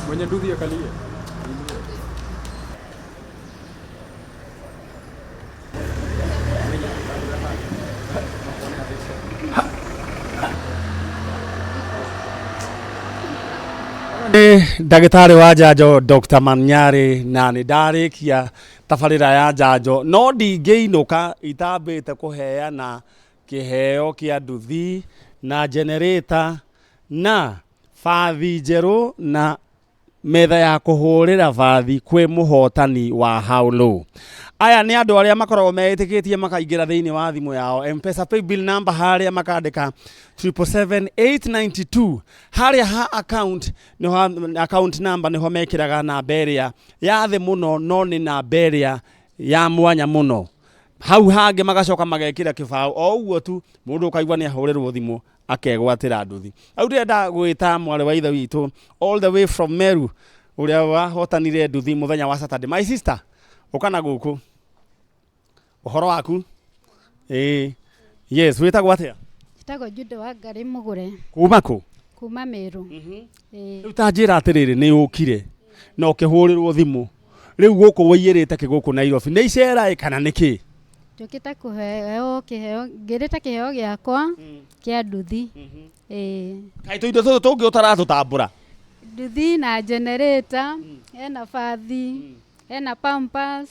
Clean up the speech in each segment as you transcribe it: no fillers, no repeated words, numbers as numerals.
Mwenye nduthi akalie. Nĩ ndagĩtarĩ wa njanjo Dr. Manyarĩ na nĩ ndarĩkia tabarĩra ya njanjo no ndingĩinũka itambĩte kũheana kĩheo kĩa nduthi na generator na bathi njerũ na metha ya kũhũrĩra bathi kwĩ mũhotani wa How Low. Aya nĩ andũ arĩa makoragwo meĩtĩkĩtie makaingĩra thĩinĩ wa thimũ yao M-Pesa paybill number harĩa makandĩka 777892 harĩa ha account nĩho account number nĩho mekĩraga namba ĩrĩa ya thĩ mũno no nĩ namba ĩrĩa ya mwanya mũno hau hangĩ magacoka magekĩra kĩbaũ o ũguo tu mũndũ ũkaigua nĩ ahũrĩrwo thimũ akegwatĩra nduthi. Rĩu ndĩrenda gwĩta mwarĩ wa ithe witũ all the way from Meru ũrĩa wahotanire nduthi mũthenya wa Saturday. My sister, ũka na gũkũ. Ũhoro waku? Ĩĩ. Yes, wĩtagwo atĩa? Njĩtagwo Jude Wangari Mũgũre. Kuma kũ? Kuma Meru. Ĩĩ. Rĩu ta njĩra atĩrĩrĩ, nĩ ũkire na ũkĩhũrĩrwo thimũ. Rĩu gũkũ wũiyĩrĩte kĩ gũkũ Nairobi? Nĩ icera ĩ kana nĩ kĩ? Njũkĩte kũheo kĩheo, ngĩrĩte kĩheo gĩakwa kĩa nduthi. Ĩĩ. Kaĩ tũindo tũtũ tũngĩ ũtaratũtambũra? Nduthi na generator, hena bathi, hena pampers,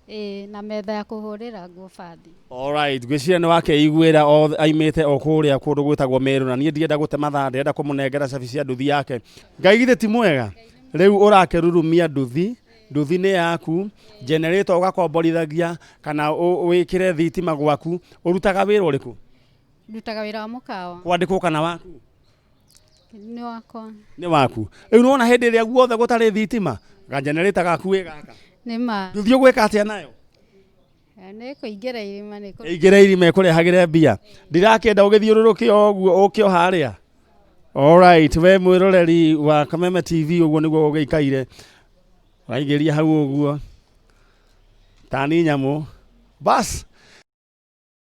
ĩĩ na metha ya kũhũrĩra nguo bathi. Alright, ngwĩciria nĩ wakeiguĩra o aimĩte o kũrĩa kũndũ gwĩtagwo Meru na niĩ ndienda gũte mathaa ndĩrenda kũmũnengera cabi cia nduthi yake. Ngai githĩ ti mwega? Rĩu ũrakĩrurumia nduthi, nduthi nĩ yaku, generator ũgakomborithagia kana wĩkĩre thitima gwaku, ũrutaga wĩra ũrĩkũ? Ndutaga wĩra wa mũkawa. Kwandĩkwo kana waku? Nĩ wakwa. Nĩ waku. Rĩu nĩwona hĩndĩ ĩrĩa guothe gũtarĩ thitima, ga generator gaku wĩ gaka. Nĩ ma. Nduthi ũgwĩka atĩa nayo? Nĩ kũingĩra irima nĩ kũ. Ĩingĩre irima ĩkũrehagĩre mbia. Ndirakĩenda ũgĩthiũrũrũke o ũguo ũke o harĩa. Alright, we mwĩroreri wa Kameme TV ũguo nĩguo gũgĩikaire. Waigĩria hau ũguo. Tani nyamũ. Bas.